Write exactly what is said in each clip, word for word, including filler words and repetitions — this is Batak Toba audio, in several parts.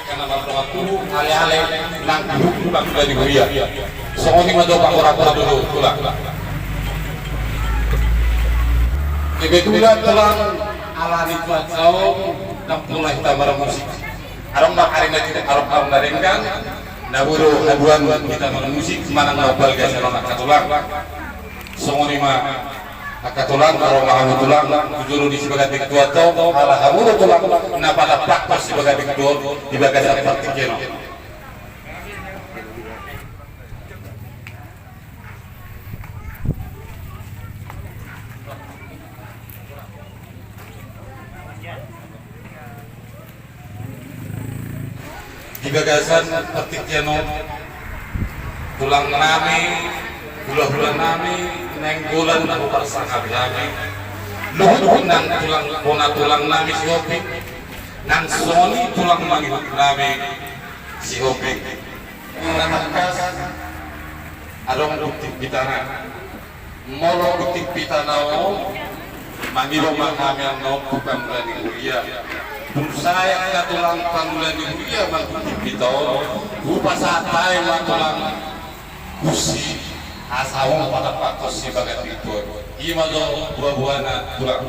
Karena martonga turu, ale-ale nang di hukum nang di huria. Songon i ma do pangora-ngora do tulang. Kebetulan tulang ala ni cuaca on nang pola hita marmusik. Adong ma ari na cukup adong na denggan, na boi do haduan hita marmusik manang na balga sian on angka tulang. Songon i ma angka tulang, ro ma hamu tulang tu jolo ni Sibaga Tingki Tuan on, ala hamu do tulang na patampakhon Sibaga Tingki Tuan di bagasan partingkian on. Di bagasan partingkian on, tulang nami, hulahula nami, nainggolan na huparsangapi hami, luhut nang tulang, bona tulang nami Sihombing, nang songon i tulang mangihut nami Sihombing. Na tangkas adong gunting pitana. Molo gunting pitana on, mangido ma hami annon tu pangula ni huria. Dung sae angka tulang pangula ni huria manggunting pita on, hupasahat hami ma tulang husi, asa hamu patampakhon Sibaga Tingki Tuan. I ma do buabuana tulang.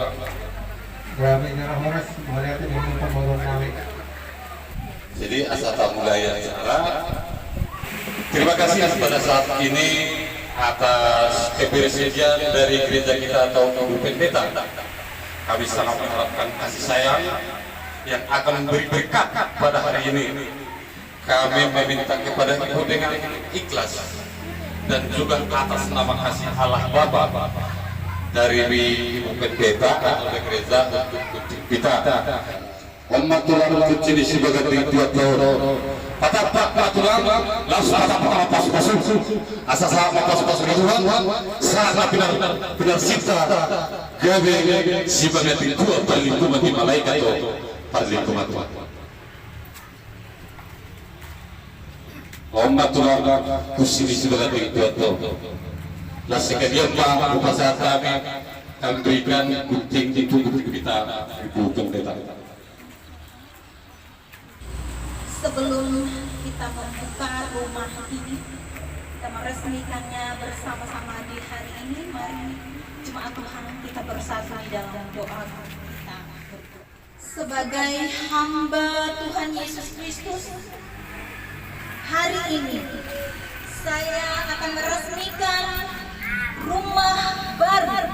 Gabe jala horas, mauliate di hamu pangula nami. Jadi, asa tamulai acara. Terima kasih pada saat ini atas kebersedia dari gereja kita atau Ibu Pendeta. Kami sangat mengharapkan kasih sayang yang akan memberi berkat pada hari ini. Kami meminta kepada Ibu dengan ikhlas dan juga atas nama kasih Allah Bapa dari Ibu Pendeta atau dari gereja untuk gunting pita. On ma tulang gunting ni Sibaga Tingki Tuan on. Patampak ma tulang, laos patampak ma pasupasu. Asa sahat ma pasupasu ni Tuhan, sahat ma pinar, pinar sinta, gabe Sibaga Tingki Tuan parlinggoman ni malaikat on, parlinggoman Tuhan. On ma tulang gunting ni Sibaga Tingki Tuan on. Laos sekalian ma hupasahat hami, kami berikan gunting itu, gunting pita, Ibu Pendeta. Sebelum kita membuka rumah ini, kita meresmikannya bersama-sama di hari ini, mari jemaat Tuhan kita bersatu di dalam doa kita berdoa. Sebagai hamba Tuhan Yesus Kristus, hari ini saya akan meresmikan rumah baru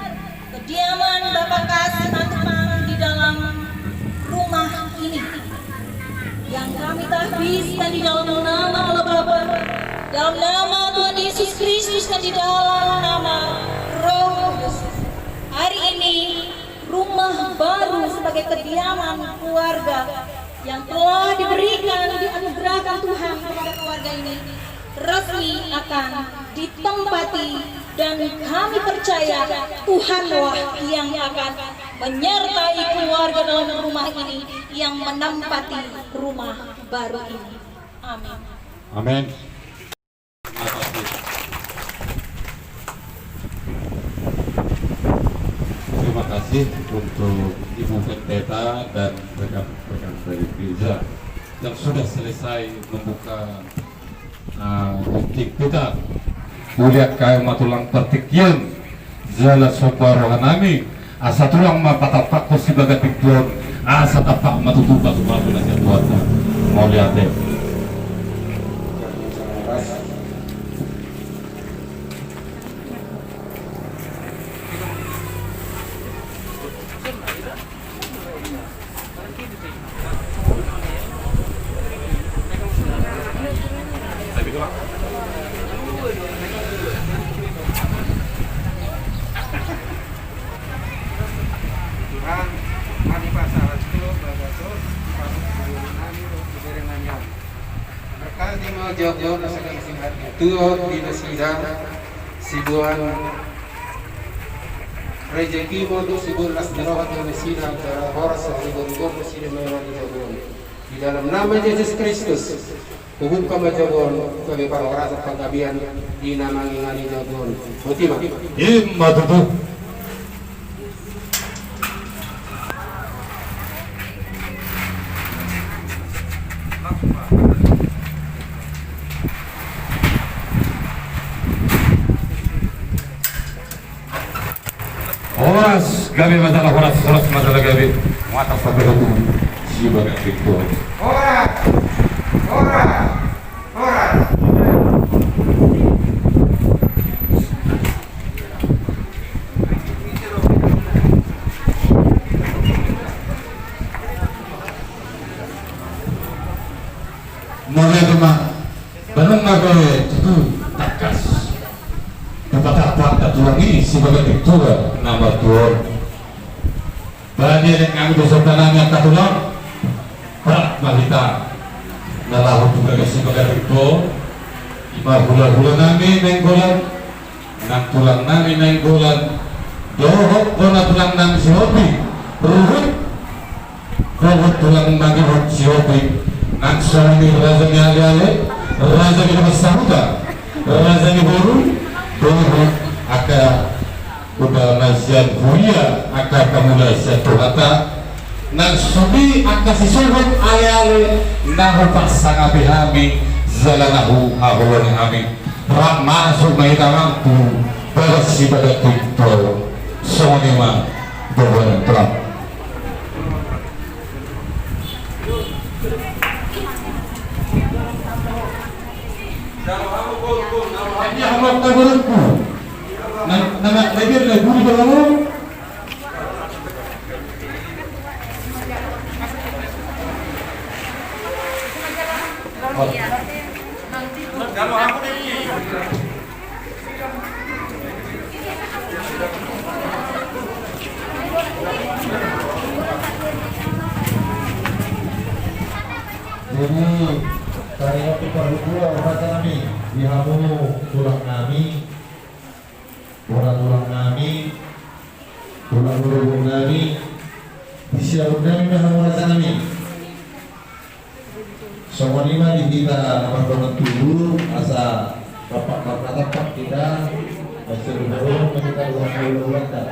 kediaman Bapa K. Simantumpang di dalam rumah ini, yang kami tahbiskan di dalam nama Allah Bapa, dalam nama Tuhan Yesus Kristus, dan di dalam nama Roh Kudus. Hari ini rumah baru sebagai kediaman keluarga yang telah diberikan, dianugerahkan Tuhan kepada keluarga ini resmi akan ditempati, dan kami percaya Tuhanlah yang akan menyertai keluarga dalam rumah ini yang menempati rumah baru ini. Amin. Amin. Terima kasih. Terima kasih untuk Ibu Pendeta dan rekan-rekan dari gereja yang sudah selesai membuka, eh, gunting pita. Mauliate ma tulang partingkian. Jala somba roha nami, asa tulang ma patampakhon Sibaga Tingki Tuan, asa tampak ma tutu pasupasu na sian Tuhanta. Mauliate. Tuhan, hami pasahat jo bagaso, pasu nami, roh iberengani. Berkati ma jabu na sagang singkat itu, di nasida sibuan rejeki, bodo sibuan las ni roha tu nasida, jala horas sibuan bodo sida mengani jabu. Di dalam nama Yesus Kristus, hubuka ma jabu on, gabe parhorasan panggabean di na mangingani jabu on. Boti ma. Ima tutu. Horas, gabe ma jala horas, horas ma jala gabe. Mata sampai ke tubuh. Sibaga itu. Horas, horas, horas. Mauliate ma. Baen ma gabe tutu tangkas. Dapat apa tulang i sibaga tua na martua on. Badia nang anggo songon nami angka tulang. Rap ma hita na laho tu gabe sibaga tua. Ima hulahula nami Nainggolan. Nang tulang nami Nainggolan dohot bona tulang nami Sihombing, ruhut dohot tulang nami Sihombing, nang songon i raja ni aleale, raja ni na marsahuta, raja ni boru, dohot angka uda na sian huria angka pangula sian Tuhanta, nang songon i angka sisohot aleale na hupasangapi hami jala na huhaholongi hami. Rap masuk ma hita amang tu bagas sibagas tu ito. Songon i ma. Dohonon tulang. Ia hamu angka borungku. Nang, nang, nang, nang, nang, nang, nang, Jadi, taringot tu parhundul, raja nami, di hamu tulang nami, bona tulang nami, tulang boru nami, di siamun nami ma hamu raja nami. Songon i ma di hita na mardongan tubu, asa tampak marnatampak hita, asa ruhurung ma hita dohot hulahulanta.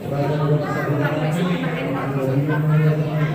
Raja ni bona sahuran nami, hulahula ma raja nami.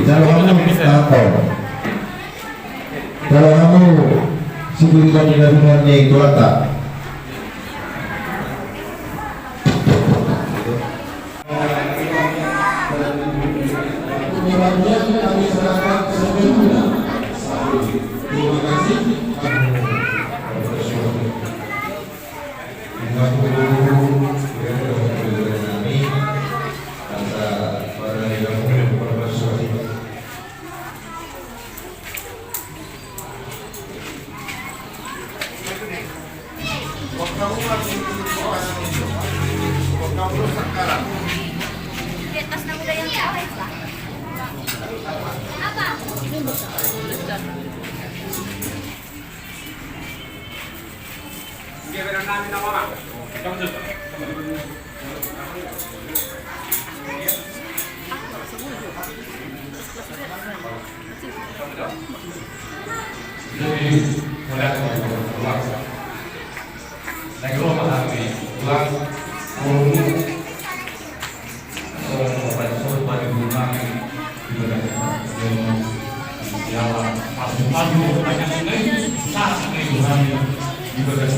Jalo hamu, jalo hamu, sibuli kami dari nang ni Golanta. Jadi, mauliate ma di Tuhan. Lagi lo ma hami, Tuhan, ngolunmu, eh, pansor padi hami, di bagas, di bagas, di bagas,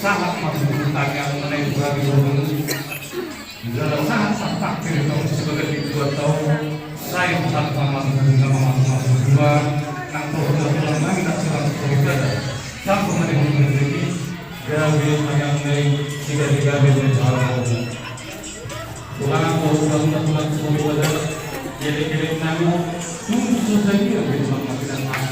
Sahat ma tutu tangiang na naeng hami boan. Jala sahat ma takdir hamu sebagai ketua tau. Sai Tuhan ma na mamasumasu hami, nang toho na tulang nami na tulang toho sada. Sampe ma di hami rezeki, gabe tangiang nami, gabe gabe nami. Tulang toho sada, tulang toho sada. Jadi kira nami, tunggu saja dia, dia cuma makin nami.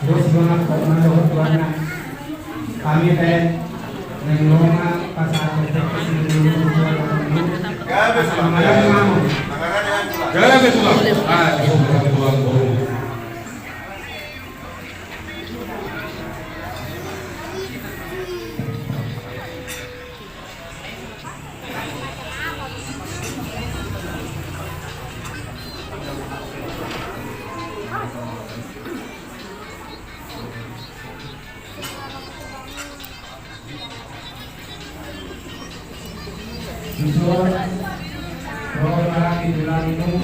Terus banget kok mana waktu anak kami teh neng loma pas aku teh kesini dulu. Gabe sudah. Gabe sudah. Ah, itu bukan tulang boru. Susul, roha di tulangmu,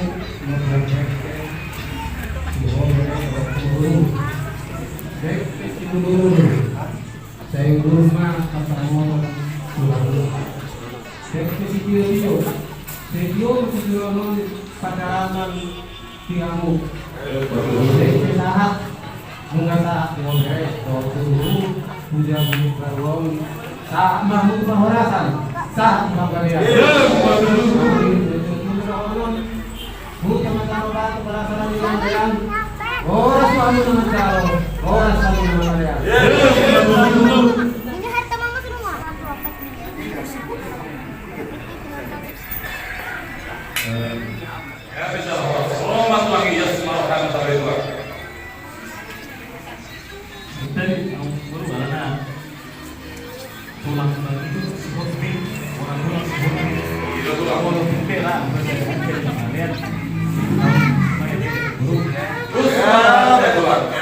memperbaiki, suhoro, berkeburu, baik kecil dulu, saya rumah, kata ngomong, tulangmu. Baik kecil dulu, saya dulu, kecil ngomong, pacaran, Tiamu. Jadi sahat. Nunga sahat di Obre, Obre, Puja Guru Baruaun. Sahat ma hamu tu parhorasan. Sahat ma hamu. Horas ma hamu na manjalo. Horas ma hamu na manjalo. Ini harta mama semua. Eh, Ya, bisa, selamat lagi, ya, selamat hari tua. Tadi, baru alana. Tulang itu seperti orang tulang seperti. Iya, tulang. Kalau kita lah, berarti kita lihat. Terus, ya, tulang.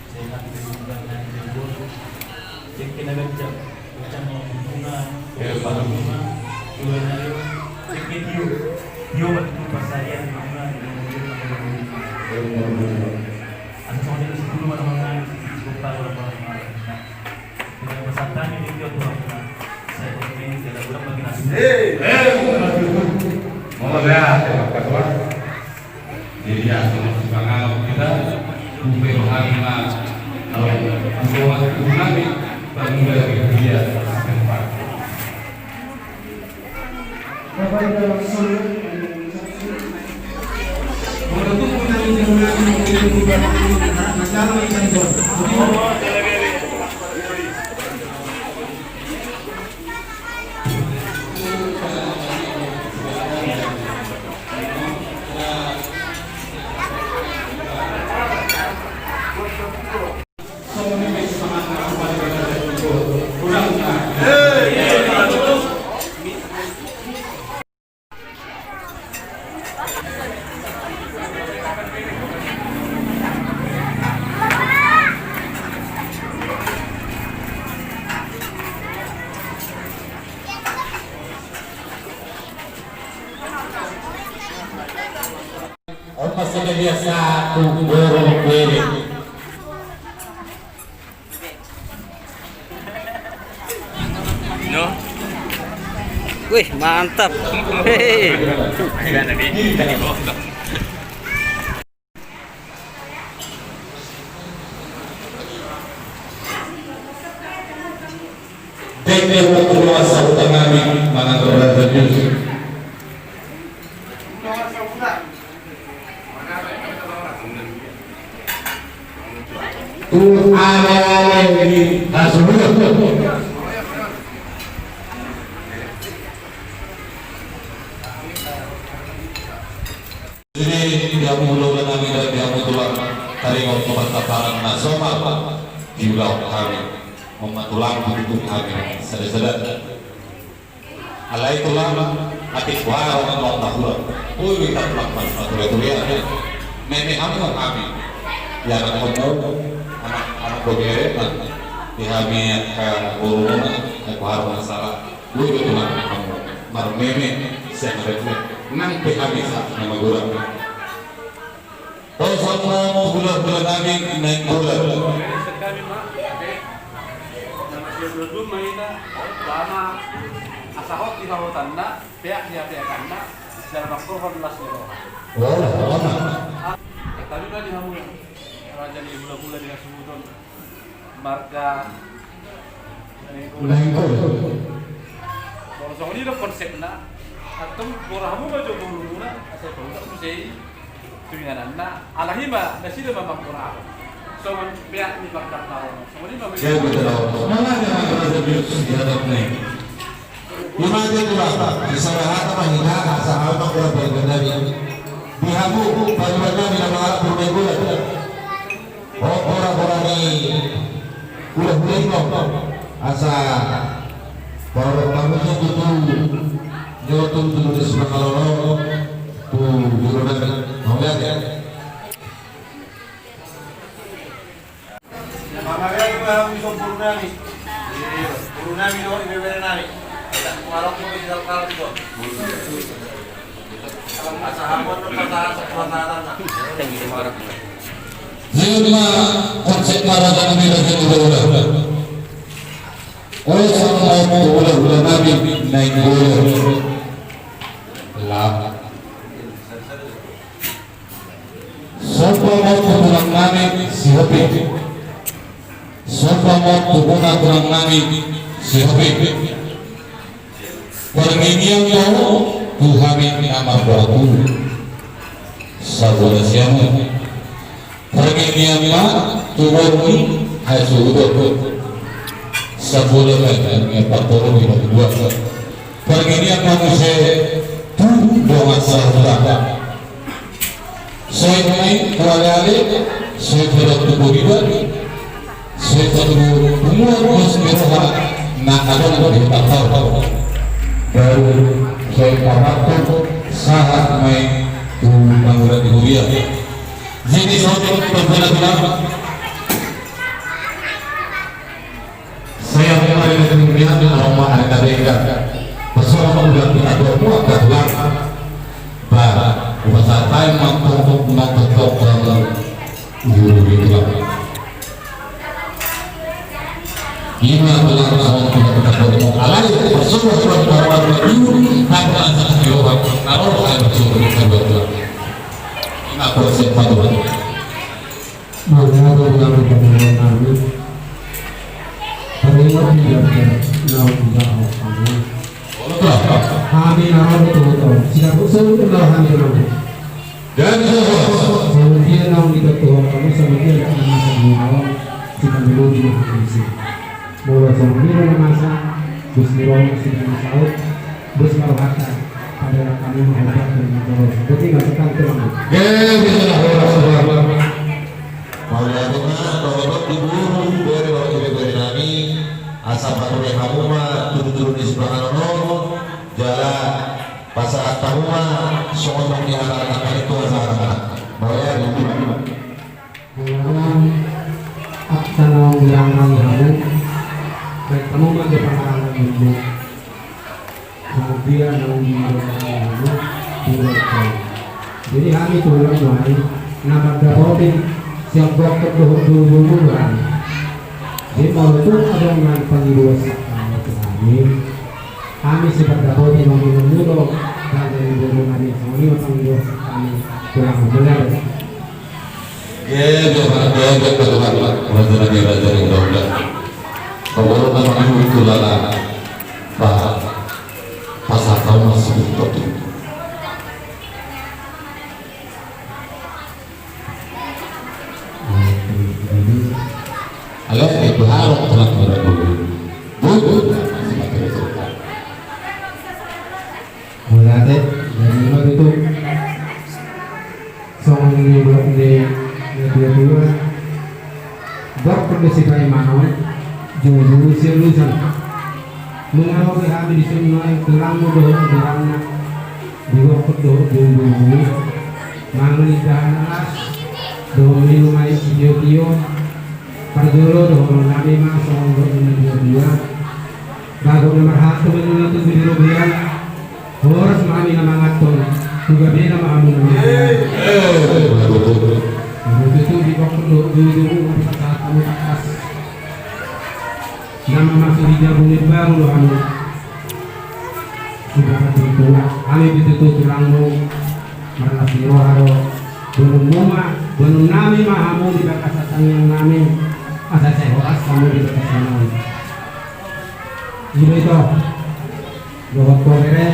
Sehat, sehat, sehat. Cek kena gajah, gajah mau bunga, eh, bunga, bunga, tio, tio, tio, pasayan, bunga, bunga, bunga. Asa songon i do, sepuluh mana mana, sepuluh mana mana. Dengan pesan tadi, tio, tio, bunga. Saya ini tidak kurang bagi nasi. Hei, hei, mauliate ma tulang. Jadi, asa masipanganon hita, upe rohani ma, kalau upe rohani, bangun lagi dia. Opa, sudah biasa, aku borong beri. No. Wih, mantap. Hei. Dek, dek, waktu luas, aku tangani, mangan berat, serius. Tu ale-ale di hasuhuton. Jadi, di hamu hulahula nami dohot di hamu tulang, taringot tu partaparan na somal diulahon hami. Mama tulang, tutup hami sada-sada. Alai tulang, atik huaro nang na hurang. Ui, minta tulang, mas, mas, tulang, tulang, ya. Meme hamu hami. Ya, anak hamu, anak, anak bogere, di hami angka borumuna, atik huaro nang sala. Ui, tulang, hamu. Marmeme, siang rememe. Nang pe hami sa, na magurang. Hosa ma tu hulahula nami Nainggolan. Kami ma, nama si Abdul Dum ma hita, lama asa hot di hahotanna, peak di hapeakanna, jala mangkorhon las ni roha. Oh, oh, oh. Kami ma di hamu, raja ni hulahula di hasuhuton. Marga Nainggolan. Molo songon i do konsepna, antong borumuna jo borumuna, asa ipaulak muse i tu ingananna, alai ma nasida ma mangkorhon. Songon peak ni pangkatahon. Songon i ma. Jauh betul. Mana dia yang berada di atas ni? Ima tulang, di sada hata ma hita, asa hami ma hurang pariban nami. Di hamu, pariban nami na mangalap purba i bulan. O, hurang-hurang ni hulahula i, asa parumaen nami tutu, nyotu tutu di Sipangalolo, tu juru nami. Mauliate. Mauliate ma di hamu boru nami. Boru nami dohot ibebere nami. Marokko di dalam kalah itu. Asa hamu pasahat, pasahatanna. Jadi ma konsep marga nami, raja ni hulahula. Hosa ma tu hulahula nami Nainggolan. Lam. Somba ma tu tulang nami Sihombing. Somba ma tu bona tulang nami Sihombing. Parngenian ma tu hami na marboru. Sabola siamun. Parngenian ma tu boru ni hasuhuton. Sabola ma parngenian parboru ni hasuhuton. Parngenian ma muse tu dongan sahuta. Songon i tu ale-ale, songon i tu pariban, songon i tu punguan dos ni roha na adong di hutanta on. Baru songon i pamatut sahat ma i tu pangurat di huria. Jadi songon i tu pambuatan tulang. Saya mulai dari kemudian aroma ada deka. Pesona udah kita bawa buat katulang. Ba, upasahat ma antong nang betok kamu. Guru di tulang. Ima tulang songon tulang taboto alai parsomba tulang taboto ibu. Tanpa asa kami roha na roha yang bersyukur kita dua tulang. Ima konsep patuh. Mangkado di kami pemulung kami. Paringot di jaga naung di jaga kami. Hami na ro di tuhuton sida khusus di bawah hami tulang. Dan sabagian naung ditotohon hamu, sabagian na masa di bawah, sipandulu di hamu isi. Molo songon i na masa, bus ni roha sipandulu saut, bus baru hata, pada kami mengubah dan menjawab. Seperti masukan tulang. Oke, bisa lah, horas, horas. Mauliate ma dohot di boru, bere dohot ibebere nami, asa pature hamu ma tudu-tudu ni sipanganon on, jala pasahat hamu ma songon na nihataan nangkin tu acara. Mauliate. Mauliate. Asa naung dirangrang hamu, baen hamu ma di pangarangan hamu. Kemudian naung dirangrang hamu, dirangrang. Jadi hami tulang nuaeng na mandapotin sian bokkon dohot boru do hami. Jadi molo tung adong na pangidoan sian hami, hami sipandapotin on, molo tung adong na pangidoan sian hami, tulang nuaeng. Oke, jawab, jawab, jawab, jawab. Raja nami, raja nami, raja nami. Pokokna nama ibu tu lala. Pa, pasahat hamu ma songon i. Alai, itu harus telah berlaku. Bu, bu. Mauliate, jadi ima tutu. Songon nidok ni natuatua, bokkon do sipaimaon, jolo-jolo sialusan. Nunga ro be hami dison nuaeng tulangmu dohot goarna, di bokkon dohot boru-boru, mangan indahan na las, dohot minum aek sitio-tio. Parjolo dohonon nami ma songon nidok ni natuatua. Bagot na marhalto ma na tubu di robean. Horas ma hami na manganhon, tu gabena ma hamu na mangan. Tutu di bokkon dohot boru-boru, dipasahat hamu tangkas. Na mamasu di jabu na imbaru do hamu. Sudah tentu hami tutu tulangmu, marlas ni roha do. Boanonmu ma, boanon nami ma hamu di bagasan tangiang nami, asa sai horas hamu di bagasan on. I do ito. Dohot ho bere,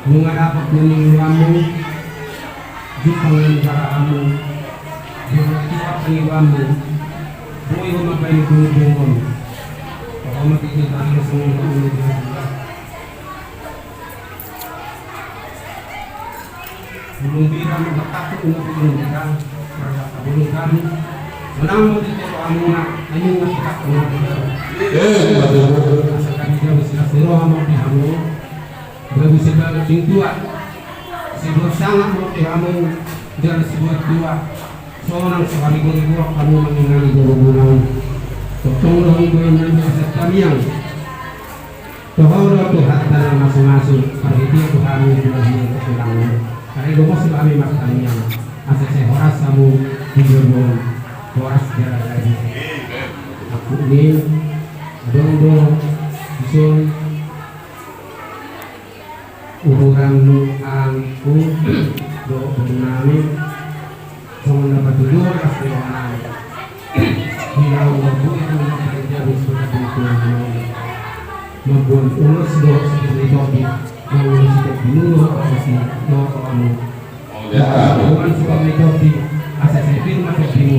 nunga dapot na niulaanmu, jumpang na nibaraanmu, dohot tua pangidoanmu, boi ho mambahen boru-boru on. Ho ma tutu tangkas songon i. Bulung bira mangkatapuk, nunga pe bulung bira, margata bulung garu. Manang molo di tero amuna, na nunga pe kata muna pe garu. Eh, betul. Asa gabe jabu silas ni roha ma di hamu, gabe sibaga tua. Sibuat sangap ma di hamu, jala sibuat tua. Sonang sahari bori buat hamu mangingani jabu muna on. Tongtong do hamu baen nami asa tamiang. Toho do Tuhanta na masu-masu, parhitean tu hami di bagian kehilangan. Karena gomos do hami martaniang, asa sai horas hamu di jolma on, horas jala gabe. Aku ni, adong do, dison, ururan nu angku, do, do nami, Songon na patuduhon las ni roha nami. Di laut na boi tu na paling jabis tu na boi tu na boi. Mamboan ulos dohot siput ni topi. Mamboan siput ni topi. Mamboan siput ni topi. Mamboan siput ni topi. Asa sai pir ma topimu.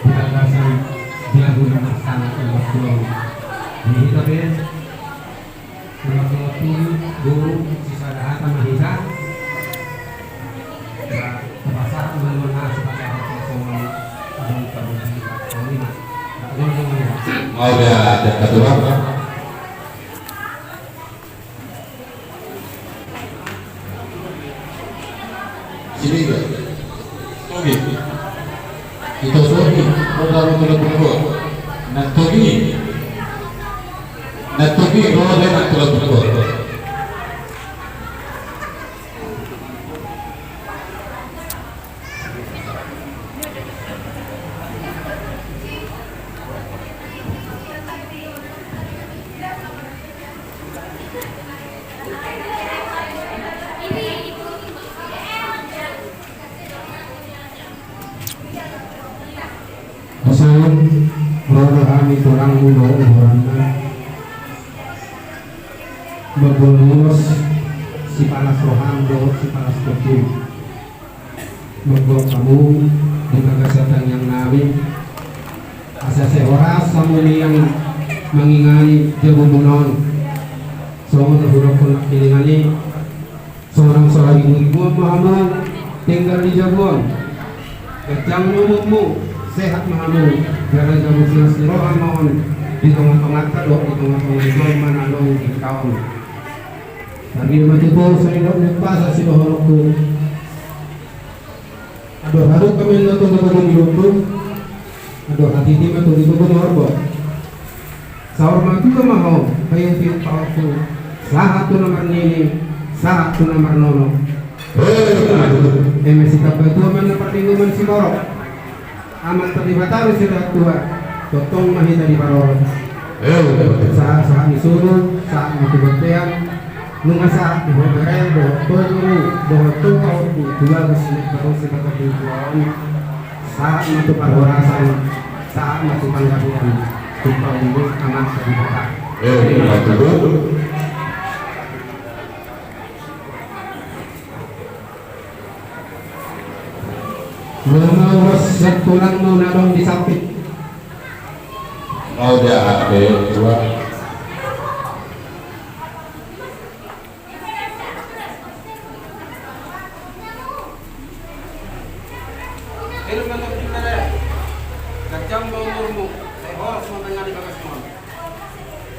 Di bagasan jabu na marsangap ulos dohot. Di hita pe. Selamat waktu, guru, sisada hata ma hita. Nah, terpaksa mengenai sebagai apa semua ada yang terjadi. Ini, nah, guru, guru, ya. Mau dia ada ketua? Sini, Bang. Togi. Ito Togi, ro da ro tu lambung gua. Na Togi. Na Togi, ro da na tu lambung gua. Tulangmu dohot borumu. Mamboan ulos sipalas roham dohot sipalas tondum. Mamboan hamu di bagasan tangiang nami, asa sai horas hamu nian mangingani jabumuna on. Songon na hudokkon nangkiningan i, sonang so ribu-ribuan ma hamu tinggal di jabu on. Ganjang ma umurmu, sehat ma hamu, jala jabu silas ni roha ma on di tonga-tonganta dohot di tonga-tonga ni jolma na adong di hita on. Tarlumobi ma tutu songon na umpasa sidohononku. Andor hadungka ma inna tu na togihon ni lombu. Andor hatiti ma tu na togihon ni horbo. Saur matua ma ho, paihut-ihut pahompu. Sahat tu na marnini, sahat tu na marnono. Eme sitambatua ma inna parlinggoman siborok. Amanta Debata do sirahat tua, tongtong ma hita diparorot. Sahat-sahat ni solu, sahat ma tu bontean. Nunga sahat di ho bere, dohot boru, dohot tu pahompu, tu bagas ni parhorsi bagasan tua on. Sahat ma tu parhorasan, sahat ma tu panggabean, tu pahompu Amanta Debata. Mauliate, sian tulangmu na adong di samping. Mauliate, Tuan. Pir ma tondimuna, ganjang ma umurmu, sai horas ma mangingani bagasmu on.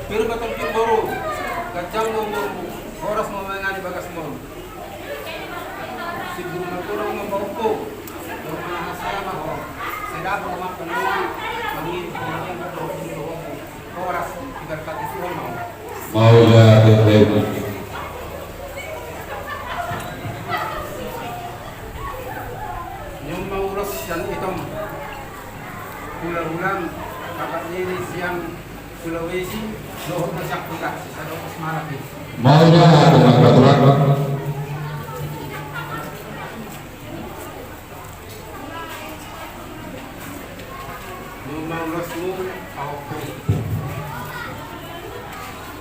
Pir ma tondimuna boru, ganjang ma umurmu, horas ma mangingani bagasmu on. Simbur ma tulang ma pahompu, jolma na hasea ma ho, sai dapot ma pangidoan, mangirim pangidoan dohot dohotmu. Horas diberkati Tuhan ma ho. Mauliate. Nion ma ulos sian itom. Hula-hulam, kakak nini sian Sulawesi, dohot na sian huta, sisa dohot Semarang. Mauliate, Tulang. Nunga ulos mu, pahompu.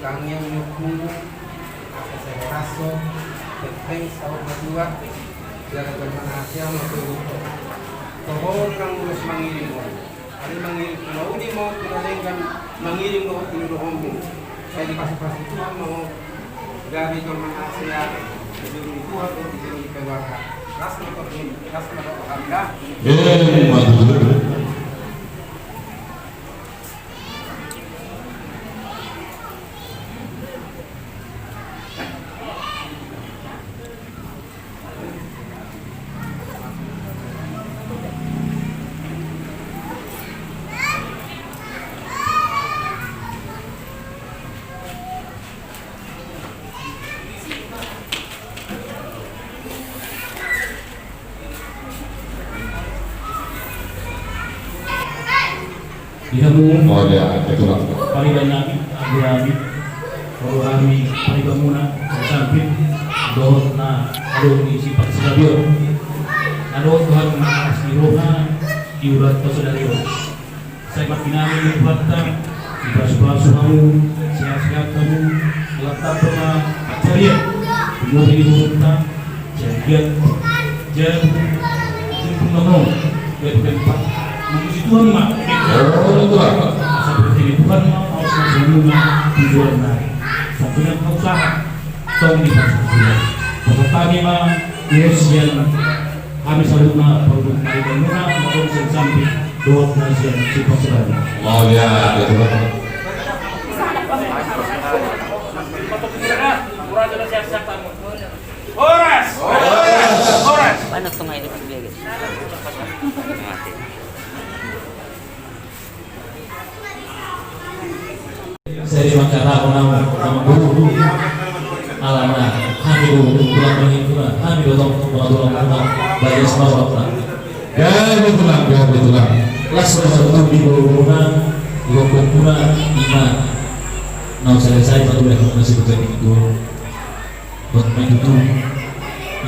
Tangiang ni ompunmu, asa sai horas ho, penting saur matua, jala jolma na hasea ma ho. Toho nang ulos mangirim ho. Alai mangirim tu na uli ma ho, tu na denggan, mangirim dohot tu na dohononmu. Sai dipasupasu Tuhan ma ho. Gabe jolma na hasea, di jolo ni Tuhan dohot di jolo ni keluarga. Las ma tondimi, las ma roham da. Eh, mantap. Di hamu, oh, ya, betul. Pariban nami, agu nami, olo hami paribanmuna, sampit, dohot na adong di simpang Sigabion. Na dohot Tuhan ma aras ni roha, di urat pasadarion. Sai martinangi ma Tuhanta, dipasupasu hamu, sehat-sehat hamu, lam tamba ma pansarian, di ngolu ni boruta, sian giat, jabu, simpul na ho, gabe pempat, memuji Tuhan ma. Oh, Tuhan. Asa berkati Tuhan ma, awas na semua tujuan nari. Satunya kau usaha, tong di pasar. Pasal kami ma, ulos sian Hami saluhutna, pahompu, paribanmuna, na adong sian sampit, dohot na sian simpang Sigabion. Oh, ya, betul. Horas! Horas! Horas! Panas tengah ini, Pak, dia, guys. Sai dimangkarahon hamu, amang boru, alana hami do tulang na himuna, hami do tong tulang-tulangmuna, bagas ma rohamuna. Gabe tulang, gabe tulang. Las ma tutu di borumuna, di hohomuna, ima. Naung selesai patuduhonmuna si bocah minggu. Buat main tutu.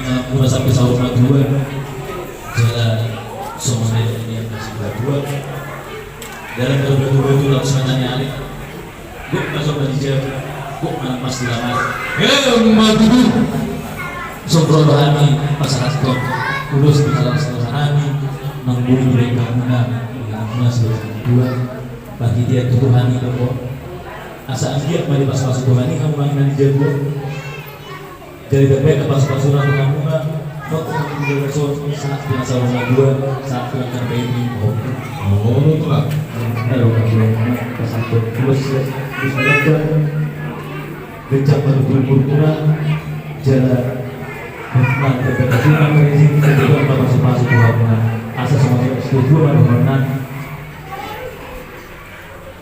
Ingatanmuna sampe saur matua. Jala songon i nian na si matua. Dalam berbatu-batu lalu sematanya alit. Gok masuk bani jabu. Gok malam mas di lamar. Emma tutu. Sombro hami pasahathon ulos di dalam sekolah hami. Manggulu mereka muna. Muna sudah dua. Bagi dia tutu hami dohot. Asa anggiat ma dipasu-pasu Tuhan i hamu na di jabu. Jadi terbaik ke pasu-pasu na tu hamuna. Waktu kami di jabu so saat penasa rumah dua saat penasa ini. Oh, oh, oh, oh. Ayo, ayo, ayo, pasu-pasu. Terus, terus belajar. Kencang betul purpura. Jalan. Nah, terbaik ke sini, apa ini? Kita juga pasu-pasu Tuhan. Asa sama setuju, mana?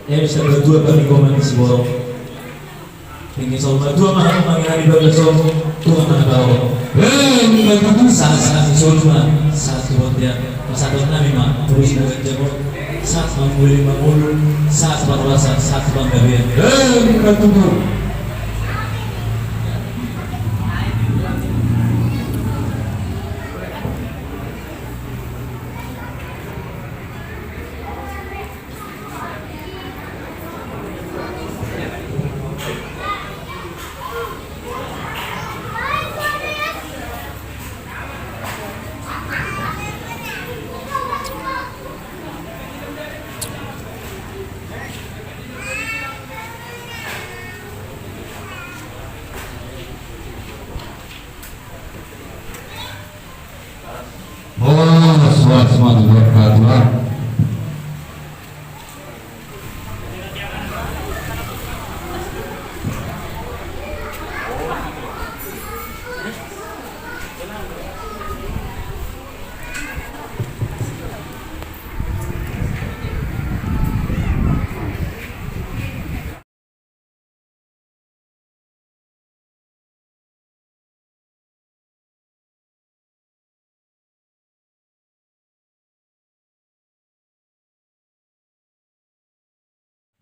Ya, bisa berdua kali komen di Siborong. Tinggi sol ma dua ma hamu mangirangi dua belas sol. Tuhan mana bawa. Hei, ini bagi tu saat saat sol ma saat kemudian masa depan nami ma terus dengan jago saat manguli mangulu saat berkuasa saat panggabean. Hei, ini bagi tu. Oh, suara semua juga, Pak Tuan.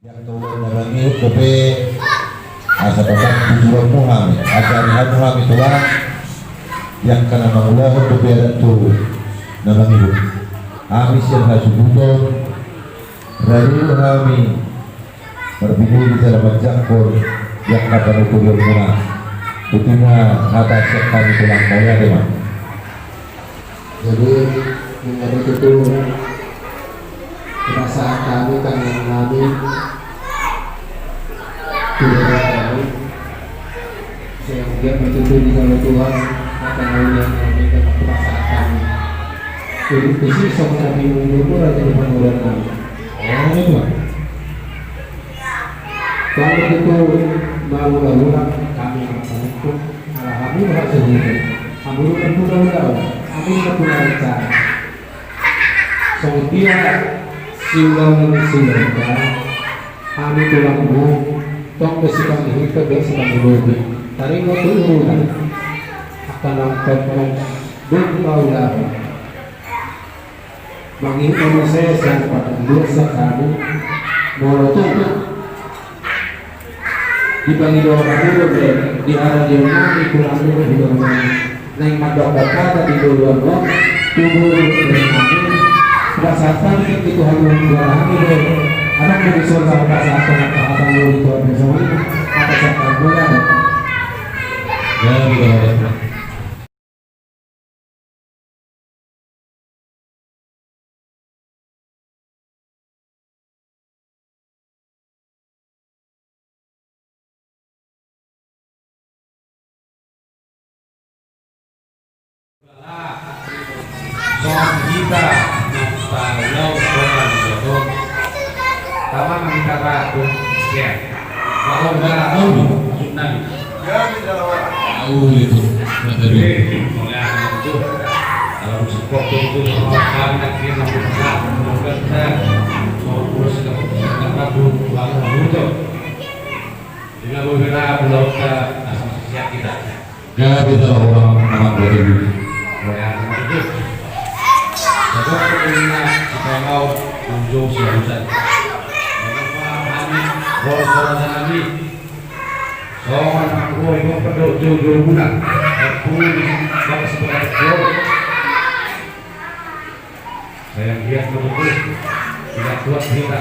Yang tahu na mangihut dope asa pasak tujuanmu hami, asa ari hami tulang, yang kana mangulahon dope adat tu na mangihut. Hami sian hasuhuton, radu hami marbinege jala manjangkon, yang hata na tujuanmuna. Boti ma hata sian hami tulang, mauliate ma. Jadi, menjadi itu perasaan kami, kangen kami, tidak ada kami. Sehingga betul di dalam Tuhan, akan melihat kami dengan perasaan kami. Jadi, khusus sama kami menunggu raja di panggilan kami. Oh, ini, Pak. Kalau itu mau ulang kami akan hukum, ala kami berhasil hukum. Ambil hukum ulang, ambil hukum rencana. Songon dia siulang-ulang, hami tulangmu, tong do sipangihuthon, do sipangihuthon. Taringot tu urulan. Angka na tong dung paulahon. Mangihut ma muse sian padan dua sian hami. Molo tung. Di pangidoan hamu dope, di haradeon nami tulang dope di bangunan. Naeng mandok hata di doloan on, tubu dope nami. Pasahat hami tu Tuhan, dohot hami dope. Adong do dison laho pasahat hata-hata ni Tuhan, songon i ma hata sian hami dope. Ya, di bawah. Songon hita na paulahon, songon hita paulahon. Tama ma hita, Pak. Ya. Bahwa barang tahu, maksud nami. Tahu itu, materi. Oke, oleh karena itu, kalau support itu, kalau kami nanti mampu besar, semoga kita, mau terus kita bisa dapat dua puluh tahun itu. Dengan beberapa pulau kita, asal siap kita. Gabe tara orang anak batu. Saya lihat betul. Tidak kuat kita,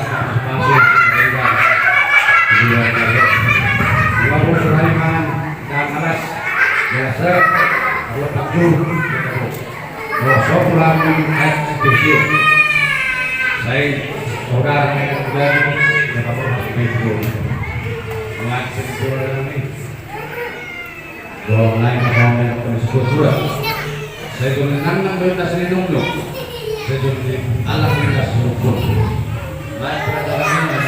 masuk, meninggal. Dua puluh sulaiman dan alas biasa. Dua puluh. Dua puluh. Saya saudara saya sudah. Dapat masuk itu. Masuk itu. Dohot nai ma dohot nai ma kami sukur surat. Sai jolma nang nang dohot na sininungnu. Sai jolma ni Allah ni na sukur. Nai pada dalam ini.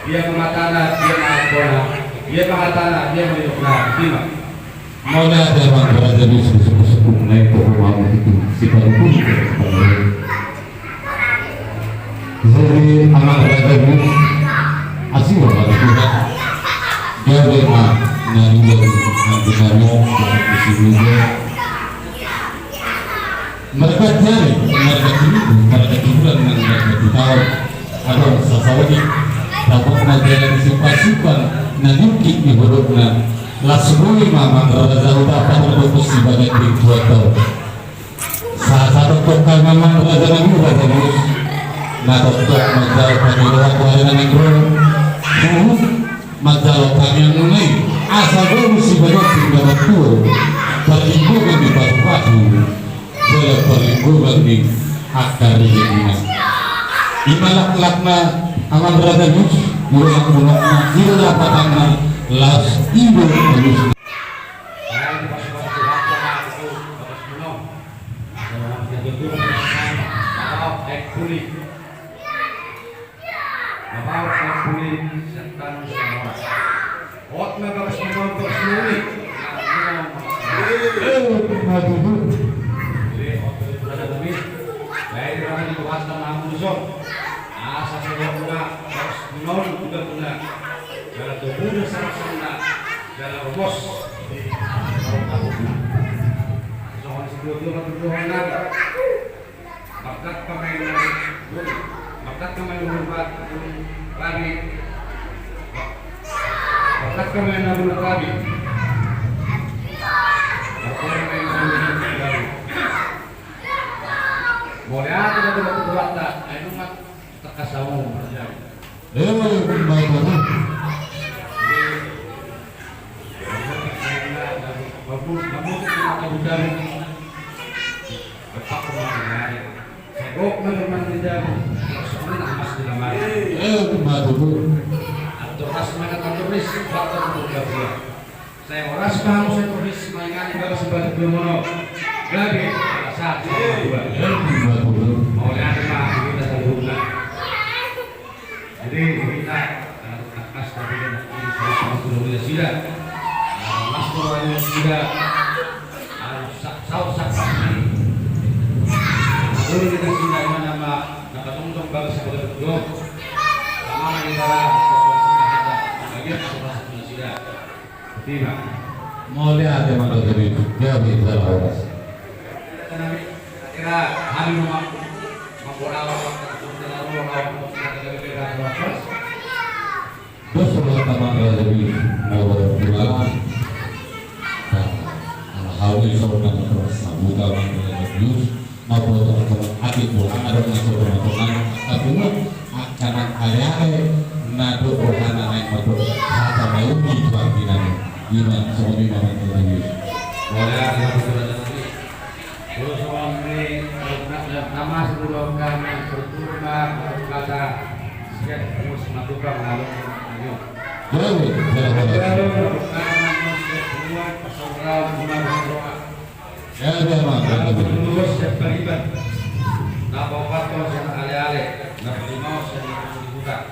Dia ma hatana, dia ma angkona, dia ma hatana, dia ma nidokna. Ima. Mauliate ma raja bisu sukur sukur nai pokok mamu itu. Siparu pun. Jadi amang raja ni asi ma pake Tuhan. Gabe ma na niula ni anggunamo. Marga jari, marga tinubu, marga tibulan nang marga titaon. Adong sasauni. Dapot na jala ni simpang-simpang na ningkit ni bolokna. Las boi ma amang raja huta pada dokos si bagian di dua taon. Sahat-sahat toktok hami amang raja nami raja ni. Na toktok manjalo pangidoan tu ari na nangkin ro. Suhut manjalo hami anggo nai. Asa golu si bagot di dapat tuo. Parlinggoman di patu-patu. Jala parlinggoman di angka rejekina. Ima laklakna amang raja ni. Iro laklakna, iro lapatangna. Las ido alusna. Asa sebabna, terus non juga guna. Dalam tubuhnya sama-sama. Dalam bos. Soal sebelum dua puluh dua. Markas pemain, markas pemain bola, bola, rabi. Markas pemain bola, rabi. Markas pemain bola, rabi. Mauliate ma tu Tuhanta, ai nunga tangkas hamu marjabu. Emma, emma, emma. Emma, emma. Sai horas ma hamu sai torus mangingani bagas bagas domono. Gabe, sahat, sahat. Mauliate ma, kita saluhutna. Jadi, kita, eh, tangkas tadi kan, ini salah satu dulu ya, sida. Eh, mas, kalau ada sida, eh, sa-, saut, saut, saut. Dulu kita sida, mana, ma, dapat untung bagas sebagai dua. Sama kita, bagian satu sida. Ima. Mauliate ma raja ni, gabe jala horas. Kira hami ma mamboraon. Dos roha amang raja ni, na borat pulang. Ala hau i saur na motor sabuta amang raja ni. Mauliate ma raja ni, adong na so mauliate ma raja ni, angka na aleale na dohot rohana naeng mandok hata mauliate tu anggi nami. Ima songon i ma amang raja ni. Mauliate ma raja ni. Terus songon i, na, na, na masuk tu dohot hami, berterima kasih. Siap, terus melakukan lalu. Ayo. Jauh, jauh, jauh. Jauh, jauh, jauh. Eme ma. Siap pariban. Na paopat siap aleale. Na palima siap na putututut.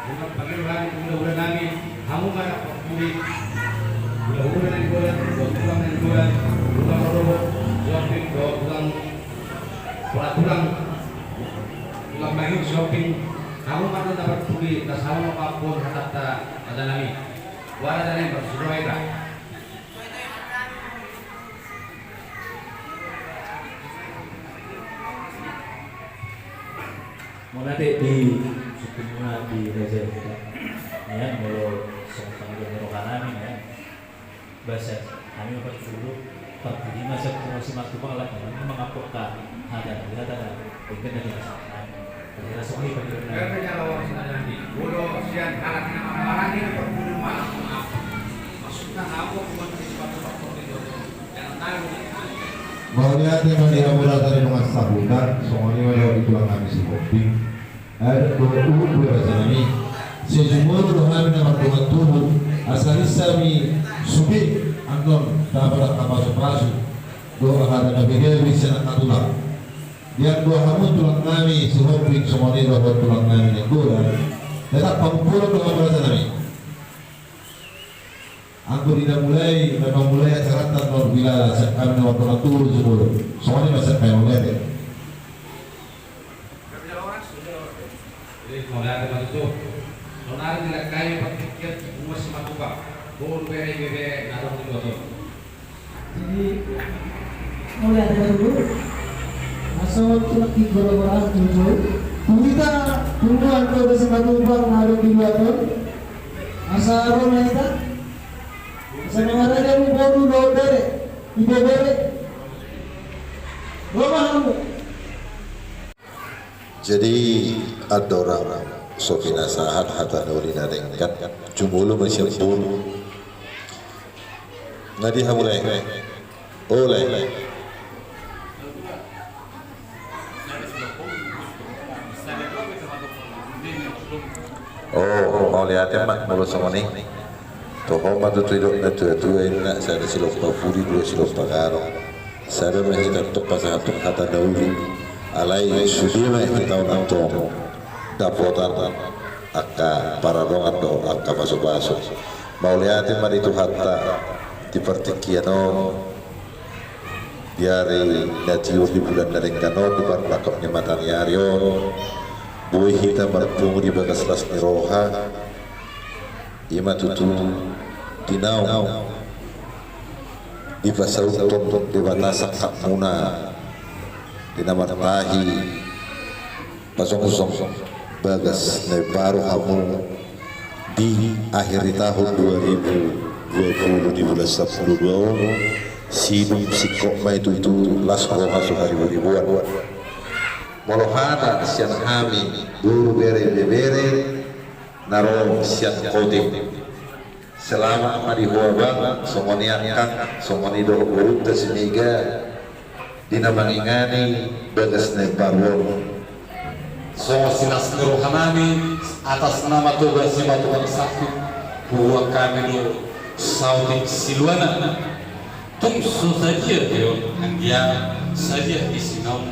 Ima pangido nami, hula-hula nami, hamu ma na parpudi. Hula-hula na di bola, tulang na di bola, tulang rorobot, sioping, tulang, tulang, tulang mahi sioping, hamu ma na parpudi, na sahala ma pahompu hatanta raja nami. Wara raja nami, marsiroha hita. Mauliate di sungkunmuna di raja hita. Nian molo songon pangidoan ni roha nami nian. Basa hami ma parjolo parpudi ma sian Tuhan si Matupang, ala hami mangampu hata ni hata na ingkon na dibasa nami. Mauliate ma di hamu raja ni dongan sahuta, songon i ma di tulang nami Sihombing. Adat dohot uhum do raja nami. Sai jumolo do hami na mardongan tubu, asa ris hami sude annon dapot angka pasupasu dohot hata gabegabe sian angka tulang. Di anggo hamu tulang nami Sihombing, songon i dohot tulang nami Nainggolan, tetap pamupulon do hamu raja nami. Anggo di na mulai, na mamulai acaranta annon, bila sian hami na mardongan tubu jumolo. Songon i ma sian hami, mauliate. Jadi, mauliate ma tutu. Sonari dilangkai partingkian Bunga Simatupang, boru, bere, ibebere na adong di luat on. Jadi, mauliate ma tutu. Asa on tulang di gora-gora tutu. Tu hita punguan Toga Simatupang na adong di luat on. Asa ro ma hita. Asa mangarade hamu boru dohot bere, ibebere. Ro ma hamu. Jadi, andorang so pinasahat hata na uli na denggan, jumolo ma sian boru. Nga di hamu, Lae? O, Lae. O, mauliate ma molo songon i. Toho ma tutu didok na tua-tua, inna, sada silompa pudi, dua silompa gadong. Sada ma hita antong pasahathon hata na uli. Alai sude ma hita on antong dapotan angka pararongatan dohot angka pasupasu. Mauliate ma di Tuhanta di partingkian on. Di ari na tiur, di bulan na denggan on, di parnangkok ni mataniari on, boi hita marpungu di bagas las ni roha. I ma tutu di naung dipasauthon debata sangkapmuna, di na martahi pajongjong bagas na imbaru hamu di akhir ni tahun dua ribu dua puluh, di bulan sampulu dua on. Sidung singkop ma i tutu, las roha so haribu-ribuan. Molo hata sian hami boru, bere, ibebere na ro sian Kotim, selamat ma di ho, Abang, songon i angka, songon i dohot borunta si Mega, di na mangingani bagas na imbaru on. Songon silas ni roha nami atas nama Toga Simatupang satu, huboan hami do saotik siluana. Tung so sadia be on, anggiat sadia isina on.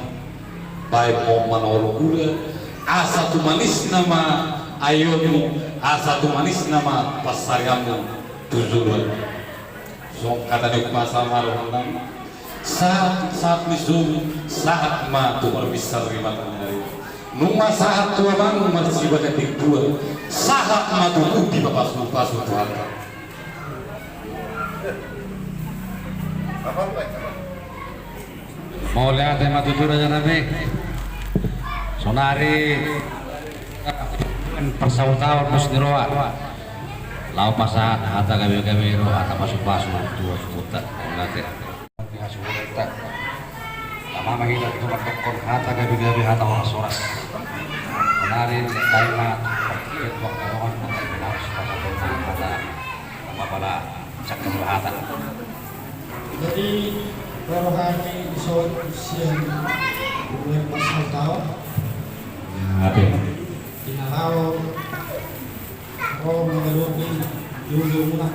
Baen ma on manolo gula, asa tumanis nama aeonmu, asa tumanis nama pansarianmu tu joloan. Songon hata ni umpasa ma dohononnami: Sahat, sahat ni sobu, sahat ma tu parbinsar ni mataniari. Nunga sahat tu amang marsibahen tua, sahat ma tutu dipapasu-pasu Tuhanta. Mauliate ma tutu raja nami. Sonari pasaut-saut dos ni roha, laho pasahat hata gabe-gabe dohot hata pasu-pasu tu hasuhuta. Mauliate. Di hasuhuta. Tama ma hita tu mandokkon hata gabe-gabe, hata horas-horas. Sonari dai ma tu angka dongan, angka pinaos, pasahathon hata. Tama pala. Jadi, ro hami dison sian Bunga Simatupang. Di na laho ro mangadopi jolo-jolomuna.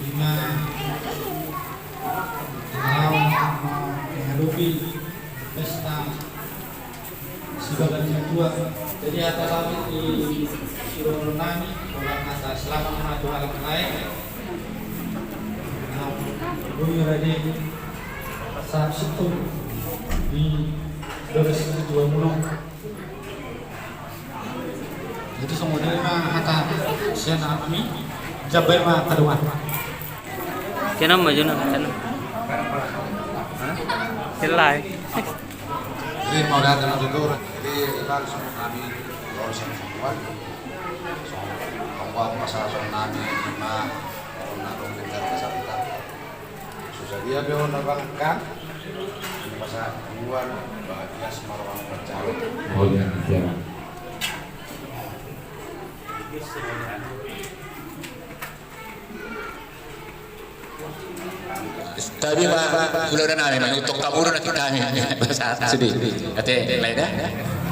Di na laho mangadopi pesta sibagas ni tua. Jadi, hata nami di sidohonon nami, songon hata selamat ma tu halak lae. Nah, boi rade sahat singkop di bagas ni tuamuna. Jadi, songon i ma hata sian hami, jambai ma angka dongan. Sian on ma jolo, sian on. Sian lae. Jadi, mauliate ma tutu. Jadi, langsung hami, langsung semua. So, pokok pasahathon nami ma, na dong pintar pasahathon. So sadia be on, Abang, kan? Pasahat tuan, bagias marwang pancalo. Oh, iya, iya. Tabi ma, ulaon nami manutong hamu do na hami. Sahat sude. Ate lae da.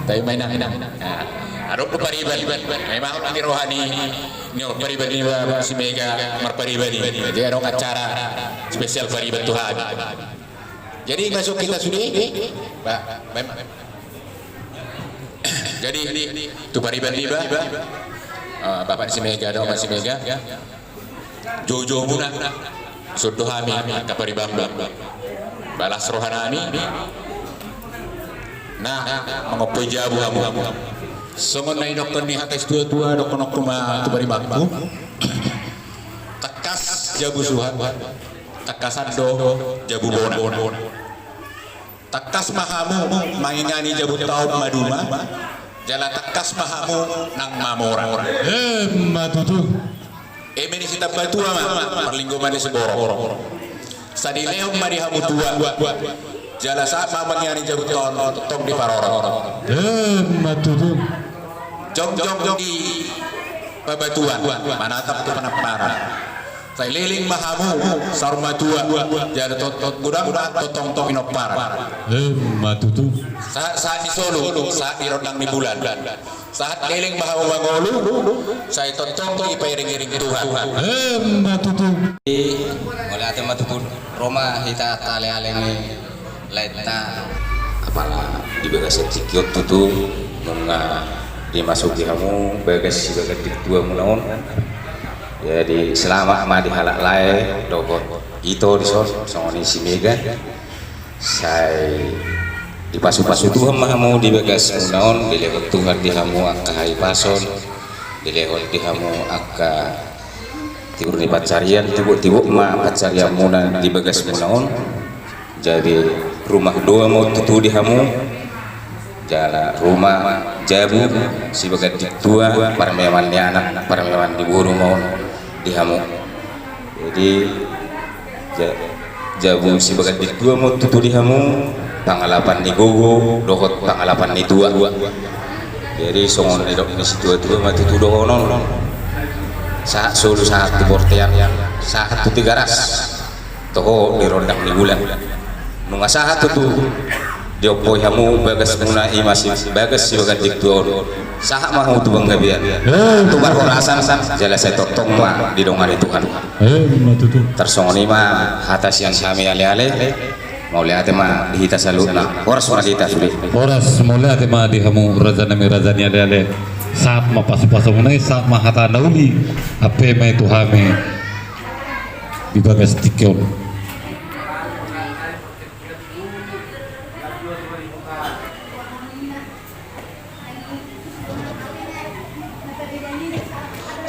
Tabi ma inang. Adong do pariban. Memang di roha ni, ni pariban ni Bapak Simega marpariban i. Jadi adong acara spesial pariban tu hami. Jadi masuk hita sude. Ba, ba, jadi tu pariban niba, eh, Bapak Simega, adong Bapak Simega. Joujou muna. Songon i do hami angka paribanmu. Balas roha nami. Na mangompoi jabu hamu. Songon na nidokkon ni hata situatua, dokkon ma tu paribanmu. Tangkas jabu suhat. Tangkasan do jabu bona. Tangkas ma hamu mangingani jabu taon maduma, jala tangkas ma hamu nang mamora. Emma tutu. Eme ni sitambatua ma, parlinggoman ni siborok. Sai dilehon ma di hamu tua, jala sahat ma mangingani jabu taon tongtong diparorot. Emma tutu. Jongjong di pabatuan, manatap tu panamparan. Sai leleng ma hamu saur matua, jala tongtong godang ma tongtong pinomparan. Emma tutu. Sahat, sahat ni solu, sahat di rondang ni bulan. Sahat leleng ma hamu mangolu, sai tongtong dipairing-iring Tuhan. Emma tutu. Mauliate ma tutu. Ro ma hita tu aleale ni laenta, apala di bagasan tingki on tutu, nunga dimasuki hamu bagas sibaganding tua muna on. Jadi selamat ma di halak lae dohot ito dison, songon i Simega. Sai dipasu-pasu Tuhan ma hamu di bagas muna on, dilehon Tuhan di hamu angka hahipason, dilehon di hamu angka tiur ni pansarian, tibok-tibok ma pansarian muna di bagas muna on. Jadi rumah doa ma tutu di hamu. Jala rumah jabu sibaganding tua, parmeman ni anak, parmeman ni boru ma on di hamu. Jadi ja-, jabu sibaganding tua ma tutu di hamu, pangalapan ni gogo dohot pangalapan ni tua. Jadi songon nidok ni situatua ma tutu dohonon. Sahat solu, sahat tu bortean, sahat tu Tigaras. Toho di rondang ni bulan. Nunga sahat tutu diompoi hamu bagas muna i ma si bagas sibaganding tua on. Sahat ma hamu tu panggabean, tu parhorasan, jala sai tongtong ma didongani Tuhan. Emma tutu. Tarsongon i ma hata sian hami aleale. Mauliate ma di hita saluhutna. Horas ma di hita sude. Horas, mauliate ma di hamu raja nami, raja ni aleale. Sahat ma pasu-pasu muna i, sahat ma hata na uli. Ampe ma i tu hami di bagas tingki on.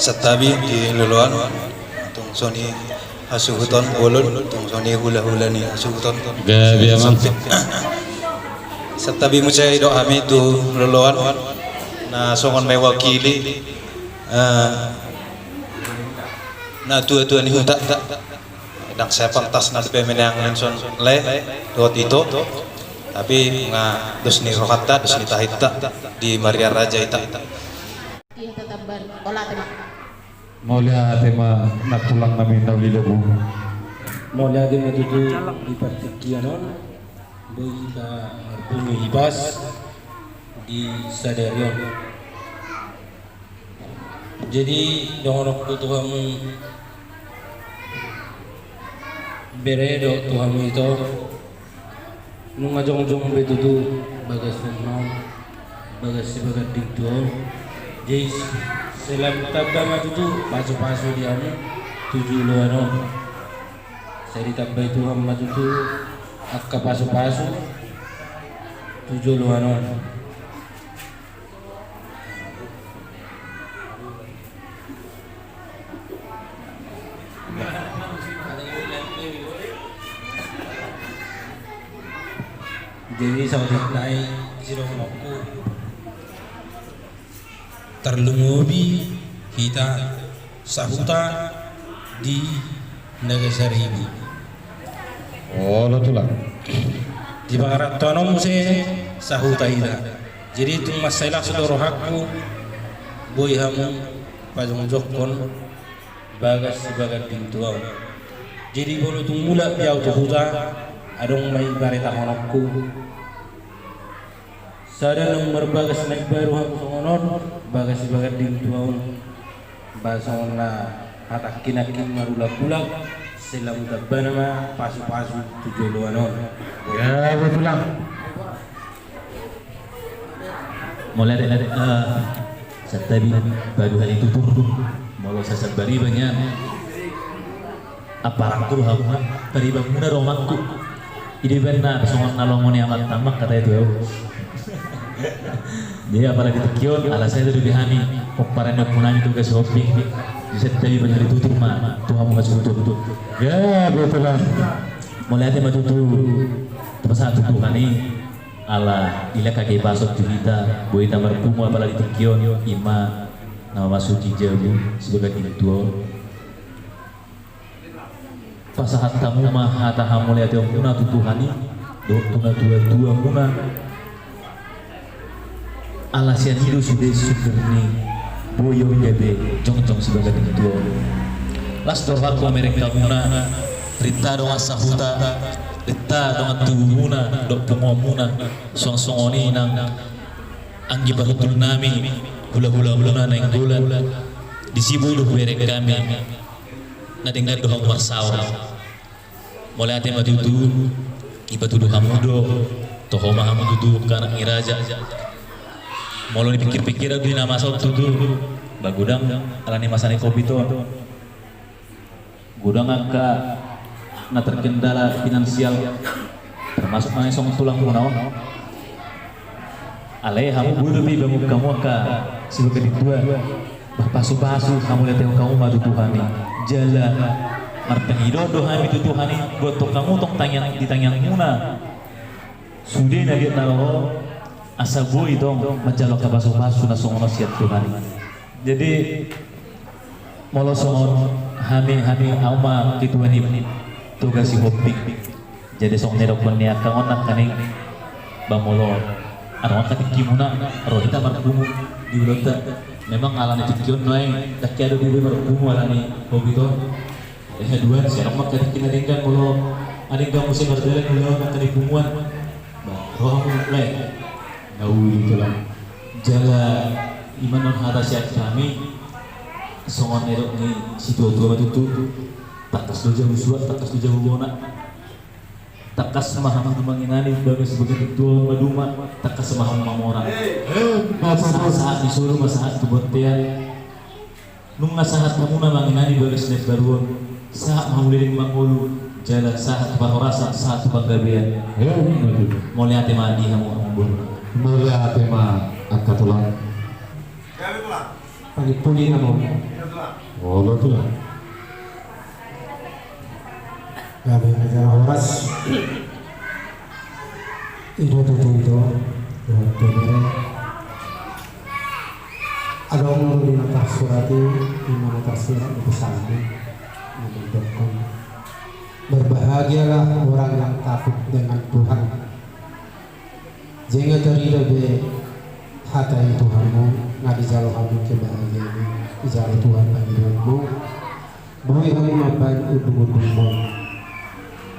Santabi di loloan, tung songon i hasuhuton bolon, tung songon i hula-hula ni hasuhuton. Gabe amang. Santabi muse didok hami tu loloan na songon mewakili, eh, na tua-tua ni huta. Ndang sai pantas na dope meneang lengson lae dohot ito, tapi nga dos ni rohanta, dos ni tahinta di Maria Raja ita. Iya, tetap ber-, olah tema. Mauliate ma na tulang nami na uli lobu. Mauliate ma tutu di partingkian on, boi hita marpungu hipas di sadari on. Jadi dohononku tu hamu bere dohot tu hamu ito, nunga jongjong be tutu bagas on, bagas sibaganding tua on. Jadi selamat tamba ma tutu pasu-pasu di hamu tu joloan on. Sai ditambai Tuhan ma tutu angka pasu-pasu tu joloan on. Jadi saotik nai sidohononku, tarlumobi hita sahuta di Naga Saribu. Olo tulang. Di pangarantoan on muse sahuta hita. Jadi tung mansai las do rohangku boi hamu pajongjongkon bagas sibaganding tuaon. Jadi molo tung mulak di au tu huta, adong ma i baritahononku. Sada naung marbagas na imbaru hamu songon on, bagas sibaganding tuaon. Ba songon na hatangkin nangkin marulak-ulak, sai lam tambana ma pasu-pasu tu joloan on. Ya, betul lah. Mauliate, eh, santabi, paduhani tutur. Molo sasambar iba nian. Apa rangku do hamu, paribanmuna do amangku. Ido i baen na songon na lomo ni amanta ma hata i tu au. Jadi apala di tingki on, ala sada dope hami, pomparan ni ompunami Toga Sihombing. Jadi santabi, paduhani tutur ma tu hamu hasuhuton. Ya, betul lah. Mauliate ma tutu. Tapasahat tu Tuhan i. Ala dilehon hagebason tu hita, boi hita marpungu apala di tingki on, i ma na mamasuki jabu sibaganding tuaon. Pasahat hamu ma hata hamauliateonmuna tu Tuhan i, dohot tu natua-tuamuna. Ala sian i do sude sumber ni boi on gabe jongjong sibaganding tuaon. Las do rohangku mamereng hamuna, rinta dongan sahuta, rinta dongan tubumuna dohot punguanmuna, suang songon i nang anggi parhundulnami, hula-hulamuna Nainggolan, disi boi do hubereng hami. Na denggan do hamu marsaor. Mauliate ma tutu, dipatudu hamu do, toho ma hamu tutu angka anak ni raja. Molo dipikir-pikir au di na masa on tutu, ba godang ala ni masa ni covid on. Godang angka na terkendala finansial, termasuk nang songon tulangmuna on. Alai hamu boi dope dibangun hamu angka sibaganding tua. Bah, pasu-pasu hamauliateon hamu ma tu Tuhan i. Jala marpangidoan do hami tu Tuhan i, boanhon hamu tong tangiang, di tangiangmuna sude na giot na ro, asa boi tong manjalo angka pasu-pasu na songon on sian Tuhan i. Jadi molo songon hami, hami, au ma ketua ni Toga Sihombing. Jadi songon na nidokkon ni angka on nangkaning, ba molo adong angka tingkimuna, ro hita marpungu di ulaonta. Memang ala ni tingki on nuaeng ndang hea dope marpungu ala ni covid on. Eh, haduan, sai adong ma angka tingki na denggan, molo na denggan muse mardalan ulaon angka di punguan. Ba ro hamu lae. Na uli, tulang. Jala i ma annon hata sian hami, songon na nidok ni situa-tua ma tutu. Tangkas do jabu suan, tangkas do jabu bona. Tangkas ma hamu manginani bagas sibaganding tuaon maduma, tangkas ma hamu mamora. Sahat-sahat ni solu ma sahat tu bontean. Nunga sahat hamuna manginani bagas na imbaru on, sahat ma hamu leleng mangolu, jala sahat tu parhorasan, sahat tu panggabean. Mauliate ma di hamu, hamu boru. Mauliate ma angka tulang. Pagi puli na mau. Olo, tulang. Gabe na jala horas. I do tutu, i do, dohot bebere. Adong do di na tarsurat i, di na tarsurat di Psalmen, na mandokkon, "Berbahagialah orang yang takut dengan Tuhan." Jala tarida be hata i tu hamu, na dijalo hamu kebahagiaan i, dijalo Tuhan pangidoanmu. Boi hamu mambaen unduk-undukmu.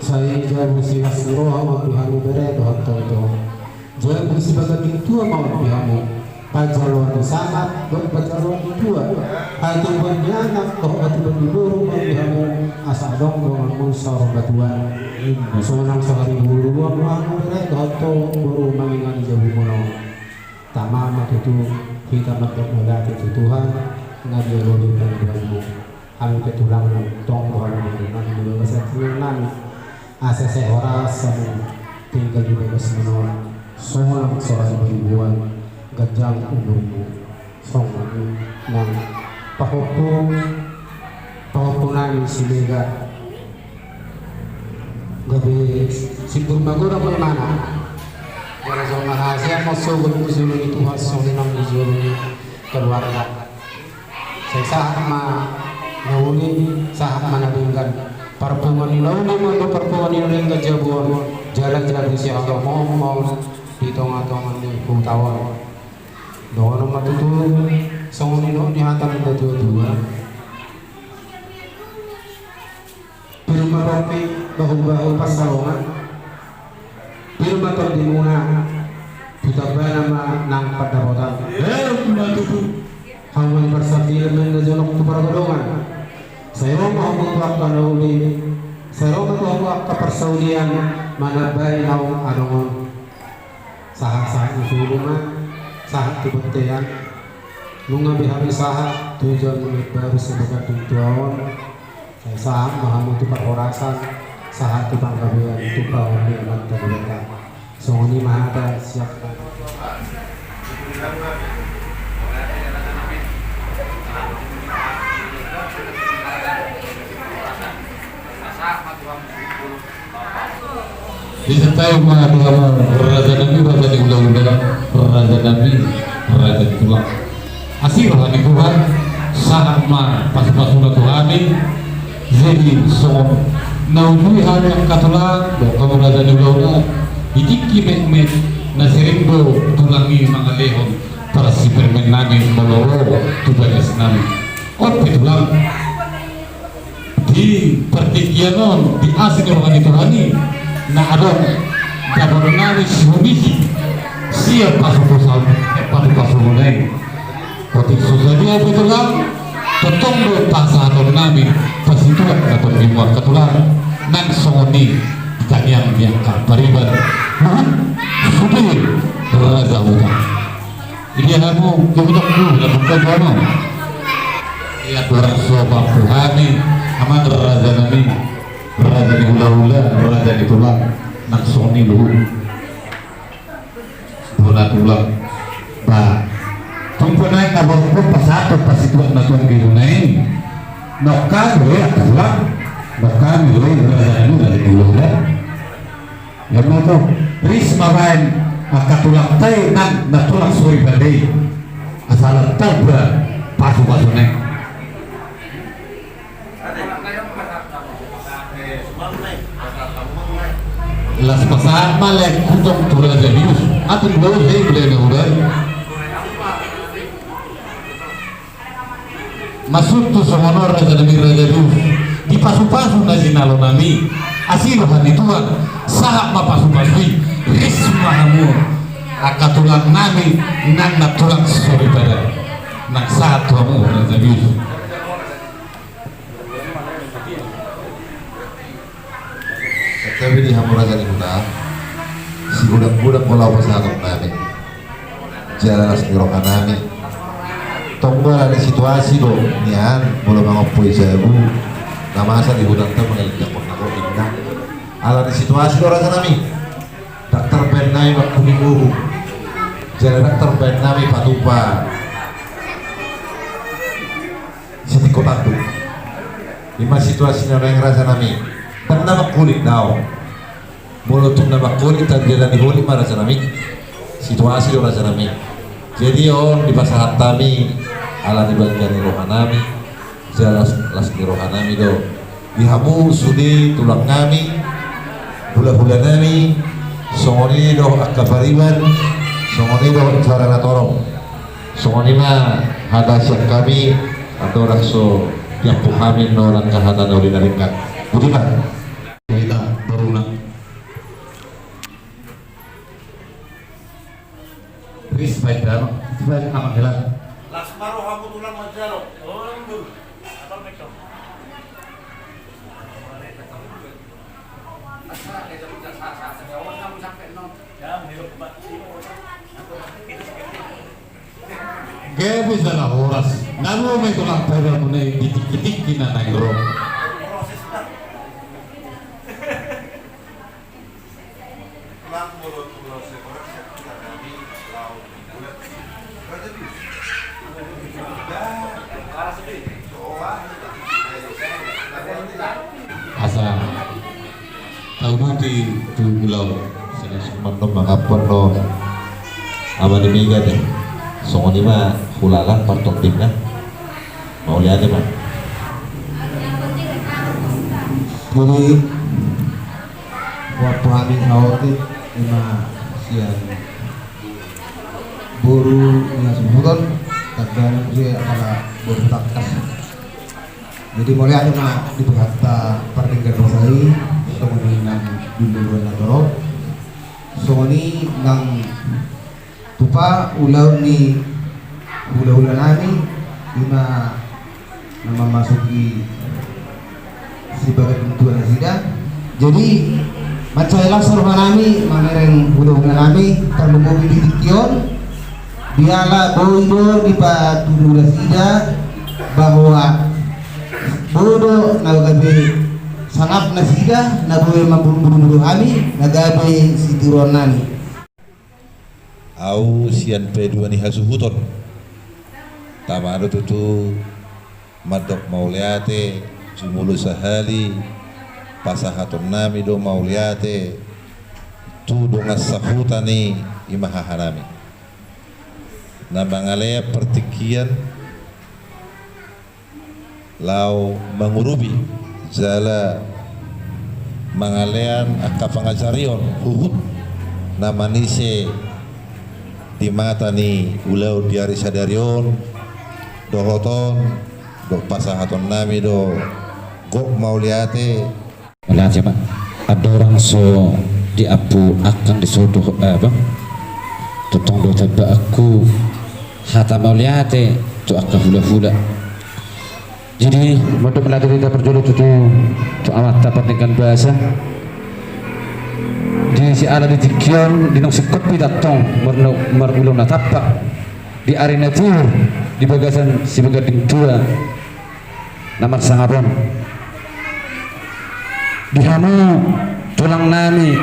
Sai jabu silas ni roha ma di hamu bere dohot ito. Jabu sibaganding tua ma di hamu. Panjaloan ni sahat dohot panjaloan ni tua. Hatubuan ni anak dohot hatubuan ni boru ma di hamu. Asa adong donganmu saur matua. Sonang sahari boru ma di hamu bere dohot ito, boru manginani jabumuna on. Tama ma tutu hita mandok mauliate tu Tuhan na dialoi pangidoanmu. Hami pe tulang tong do hami di rumah di bagasan nami. Asa sai horas hamu tinggal di bagasmuna on. Sonang sahari baribuan, ganjang umurmu. Songon i nang pahompu, pahompu nami Siregar. Gabe simbur magodang ma imana. Jala songon rahasia ma sogot di jolo ni Tuhan, songon i nang di jolo ni keluarga. Sai sahat ma na uli, sahat ma na denggan. Parpunguan ni na uli ma do, parpunguan ni na denggan jabu on. Jala jabu sihaholongan ma on di tonga-tonga ni huta on. Dohonon ma tutu, Songon i do ni hata ni natuatua. Pir ma pongki, bahubahu pansalongan. Pir ma tondimuna, tu tambana ma nang pandapotan. Emma tutu. Hamu ma parsaulian na jonok tu pargodongan. Sai ro ma hamu tu angka na uli. Sai ro ma tu hamu angka parsaulian manambai naung adong on. Sahat-sahat ni solu ma, sahat tu bontean. Nunga be hami sahat tu jabu na imbaru sian Bagandung Tua on. Sai sahat ma hamu tu parhorasan, sahat tu panggabean, tu pauli Amanta Debata. Songon i ma hata siap. Disantabi ma di hamu raja nami, raja ni hulahula, raja nami, raja ni tulang. Asi roha ni Tuhan, sahat ma pasupasuna tu hami. Jadi songon na ujui hami angka tulang dohot hamu raja ni hulahula, di tingki metmet na sering do tulang i mangalehon parasi permen nami molo ro tu bagas nami. On pe tulang. Di partingkian on, di asi ni roha ni Tuhan i, na adong dapot nami sihomisi sian pasupasu, pasupasuna i. Otik so sadia pe tulang, tongtong do pasahaton nami pasituak na tondimuna tulang, nang songon i di tangiang ni angka pariban luhut sude raja huta. Idia hamu, kemudian dulu, na bukan kamu. Ia kurang sopan tu hami, amang raja nami, raja ni hulahula, raja ni tulang, nang songon i luhut. Bona tulang. Ba. Tung pe naeng na borok pasahat pasituak na tondimuna i. Nang hami do i angka tulang. Nang hami do i raja nami, raja ni hulahula. Ia ma tu, ris ma baen angka tulangta i nang na tulang soripada i. Asa lam tamba pasupasuna i. Las pasahat ma lae hutong tu raja bius. Atur bos hei bule na urai. Maksudhu songon on raja nami raja bius, di pasupasu na jinalo nami, asi roha ni Tuhan, sahat ma pasupasu i, ris ma hamu angka tulang nami, nang na tulang soripada, nang sahat tu hamu raja bius. Santabi di hamu raja ni huta, sigudang-gudang ma laho pasahaton nami. Jala las ni roha nami. Tong do alani situasi do nian, molo mangompoi jabu, na masa di hutanta mangalindangkon na gok inna. Alani situasi do raja nami. Ndang tarbaen nami mangkuling uhum. Jala ndang tarbaen nami patupa sitingko tanduk. Ima situasi na naeng raja nami. Ndang na mangkuling daong. Molo tung na mangkuling tarjalani holit ma raja nami. Situasi do raja nami. Jadi on dipasahat hami alani balga ni roha nami. Jala las, las ni roha nami do. Di hamu sude tulang nami, hulahula nami, songon i dohot angka pariban, songon i dohot jala na torop. Songon i ma hata sian hami, andorang so diampu hami nuaeng angka hata na uli na ringkot. Boti ma. Hita boruna. Respect, amang. Respect, amang, hela. Las ma rohamu tulang manjalo. Gabe jala horas. Na ro ma i tulang pairanmuna i di tingki-tingki na naeng ro. Asa tauduti tu ulaon. Sena sumandom mangampon do ama ni Mega te. Songon i ma hulala partondingna. Mauliate ma. Jadi, huampu hami saotik ima sian boru ni hasuhuton. Baru dia kepala boru tangkas. Jadi mauliate ma di hata pardenggan basa i, songon i nang di luluan na torop. Songon i nang tupa ulaon ni hulahula nami, ima na mamasuki sibaga pintuan nasida. Jadi mansai las roha nami mamereng hulahula nami, tarlumobi di tingki on, biala boi do dipatudu nasida bahwa boi do na gabe sangap nasida, na boi mamburbur hami, na gabe sitiruon nami. Au sian P dua ni hasuhuton. Tama do tutu mandok mauliate, jumolo sahali pasahaton nami do mauliate tu dongan sahuta ni ima haha nami na mangalean partingkian laho mangurupi jala mangalean angka pangajarion huhut na manise di mata ni ulaon di ari sadari on. Dohot on do pasahaton nami do gok mauliate. Mauliate ma. Andorang so diampu angkang di sodo, eh, bang. Tongtong do tamba angku hata mauliate tu angka hulahula. Jadi mandok mauliate hita parjolo tutu tu amanta pardenggan basa. Di siala di tingki on di naung singkop hita tong marna-, marulaon na tampak di ari na tiur di bagasan sibaga dingtua na marsangap on. Di hamu tulang nami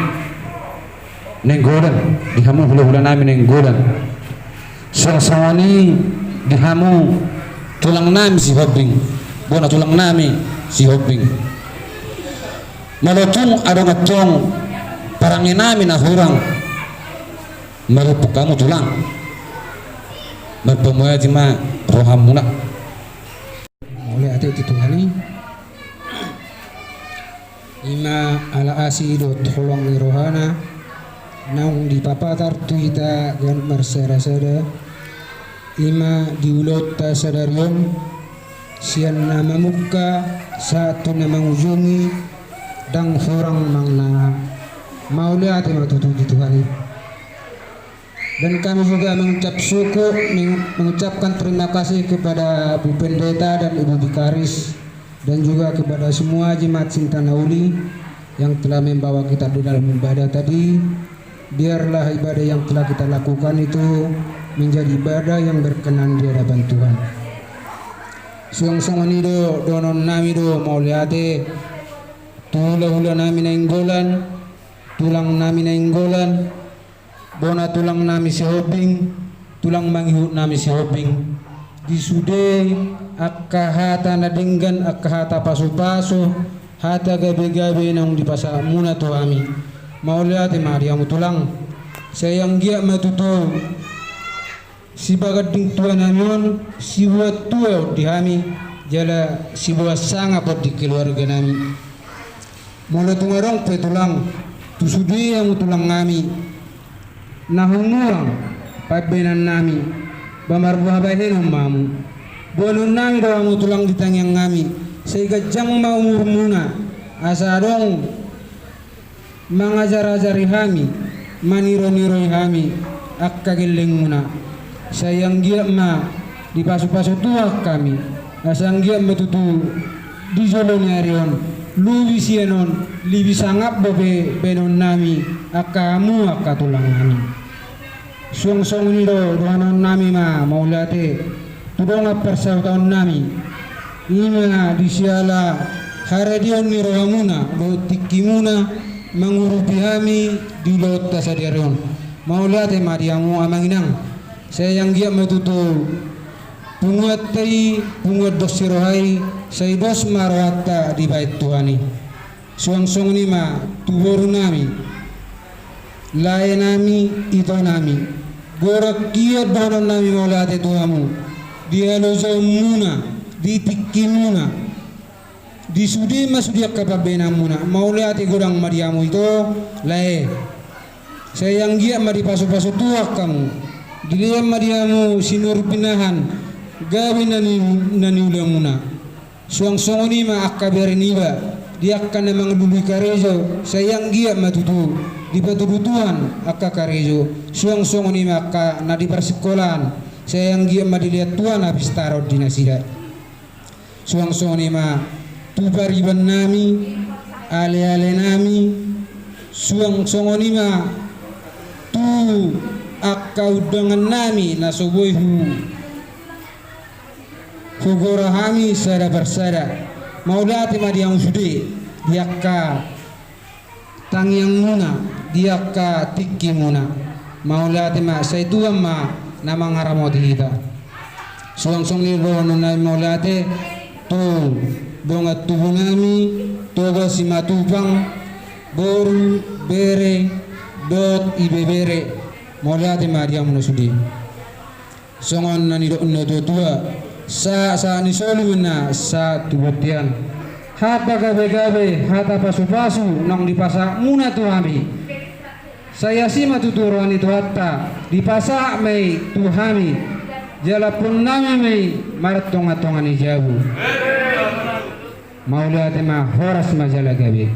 Nainggolan, di hamu hulahula nami Nainggolan. Songon i di hamu tulang nami Sihombing, bona tulang nami Sihombing. Molo tung adong antong parange nami na hurang, marompu hamu tulang. Marpamuati ma rohamuna. Mauliate tu Tuhan i. Ima ala asi dohot holong ni rohana naung dipapatar tu hita ganup marsada-sada. Ima di ulaonta sadari on, sian na mamungka sahat tu na mangujungi, ndang hurang manang na. Mauliate ma tutu di Tuhan i. Dan kami juga mengucap syukur, meng-, mengucapkan terima kasih kepada Bu Pendeta dan Ibu Vikaris, dan juga kepada semua jemaat Sinta Nauli yang telah membawa kita di dalam ibadah tadi. Biarlah ibadah yang telah kita lakukan itu menjadi ibadah yang berkenan di hadapan Tuhan. Suang songon i do dohonon nami do mauliate tu hulahula nami Nainggolan, tulang nami Nainggolan, bona tulang nami Sihombing, tulang mangihut nami Sihombing. Di sude angka hata na denggan, angka hata pasupasu, hata gabegabe naung dipasahatmuna tu hami. Mauliate ma di hamu tulang. Sai anggiat ma tutu sibaga dingtua nami on siboan tua on di hami, jala siboan sangap on di keluarga nami. Molo tung adong pe tulang, tu sude hamu tulang nami na humuang pambahenan nami, ba marboha bahenon ma hamu. Boanon nami do hamu tulang di tangiang nami, sai ganjang ma umurmuna, asa adong mangajar-ajari hami, maniro-niroi hami angka gellengmuna. Sai anggiat ma dipasu-pasu Tuhan hami, asa anggiat ma tutu di jolo ni ari on lobi sian on, lobi sangap dope bahenon nami angka hamu angka tulang nami. Suang songon i do dohonon nami ma mauliate tu dongan parsahutaon nami, ima di siala haradeon ni rohamuna dohot tingkimuna mangurupi hami di ulaonta sadari on. Mauliate ma di hamu amang inang. Sai anggiat ma tutu punguanta i punguan dos ni roha i, sai dos ma rohanta dibahen Tuhan i. Suang songon i ma tu boru nami, lae nami, ito nami. Godang hian dohonon nami mauliate tu hamu di halojaonmuna, di tingkimuna, di sude ma sude angka pambahenanmuna. Mauliate godang ma di hamu ito, lae. Sai anggiat ma dipasu-pasu Tuhan hamu, dilehon ma di hamu sinur pinahan, gabe na ni, na niulamuna. Suang songon i ma angka bere niba, di angka na mangalului karejo, sai anggiat ma tutu dipatudu Tuhan angka karejo. Suang songon i ma angka na di parsingkolaan, sai anggiat ma dilehon Tuhan hapistaran di nasida. Suang songon i ma tu paribannami, alealenami, suang songon i ma tu angka undangannami na so boi hu hugora hami sada parsada. Mauliate ma di hamu sude di angka tangiangmuna, di angka tingkimuna. Mauliate ma, sai Tuhan ma na mangaramoti hita. Suang songon i dohononnami mauliate tu dongan tubunami, Toga Simatupang, boru, bere, dohot ibebere. Mauliate ma di hamuna sude. Songon na nidok ni natuatua, sahat sahat ni solu ma na sahat tu bontean. Hata gabegabe, hata pasupasu naung dipasahatmuna tu hami, sai asi ma tutu roha ni Tuhanta, dipasahat ma i tu hami, jala ampuonnami ma i martongatonga ni jabu. Mauliate ma, horas ma jala gabe.